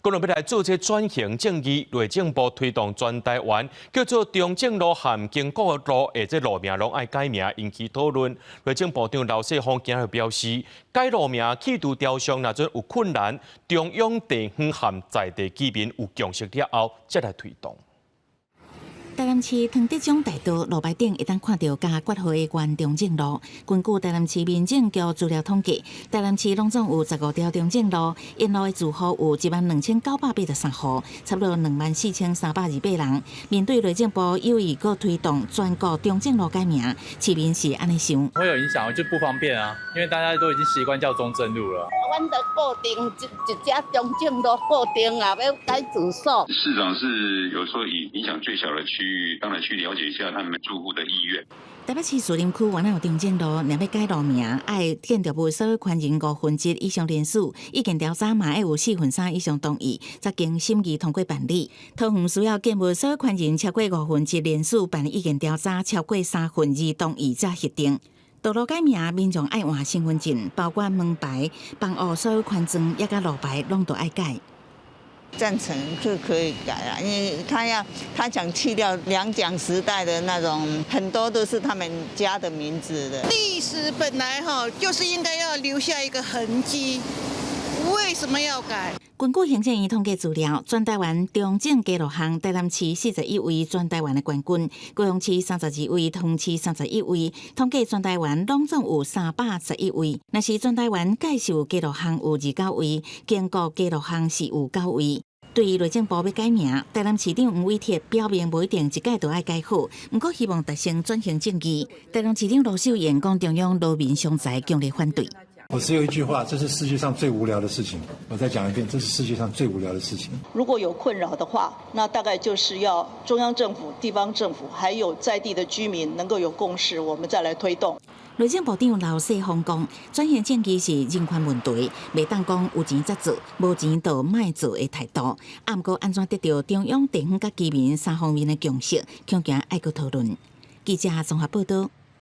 講到欲來做這轉型正義，內政部推動全台灣叫做中正路和經國路的這路名攏愛改名，引起討論。內政部長劉世芳今日表示，改路名去除雕像，若陣有困難，中央地方和在地居民有共識了後，才來推動。台南市湯德章大道路牌頂會當看著加括號的原中正路。根據台南市民政局資料統計，台南市攏總有15條中正路，沿路的住戶有12,983戶，差不多24,328人。面對內政部有意閣推動全國中正路改名，市民是按呢想。會有影響，就不方便啊，因為大家都已經習慣叫中正路了。阮著固定一一隻中正路固定啊，欲改住所。市長是有說以影響最小的區域，當然去了解一下他們住戶的意願。台北市士林區原來有中正路，若欲改路名，愛建築物所有權人五分之一以上聯署，意見調查嘛愛有四分三以上同意，才經審議通過辦理。桃園需要建物所有權人超過五分之一聯署辦理意見調查，超過三分二同意才核定。道路改名，民眾愛換身份證，包括門牌、房屋所有權證，抑佮路牌，攏都愛改。贊成是可以改啊，因為他要他想去掉兩蔣時代的那種，很多都是他們家的名字的。歷史本來哈就是應該要留下一個痕跡，為什麼要改？根據行政院統計資料，全台灣中正街路巷，台南市41位，全台灣的冠軍；高雄市32位，桃園市31位。統計全台灣攏總有311位。若是全台灣介壽街路巷有29位，經國街路巷是有九位。對於內政部欲改名，台南市長黃偉哲表明無一定一改就愛改好，毋過希望達成轉型正義。台南市長盧秀燕講，中央勞民傷財，強烈反對。我只有一句話，這是世界上最無聊的事情。我再講一遍，這是世界上最無聊的事情。如果有困擾的話，那大概就是要中央政府、地方政府還有在地的居民能夠有共識，我們再來推動。內政部長劉世芳講，轉型正義是人權問題，袂當講有錢才做，無錢就莫做的態度。啊，毋過按怎得著中央、地方佮居民三方面的共識，恐驚愛閣討論。記者綜合報道。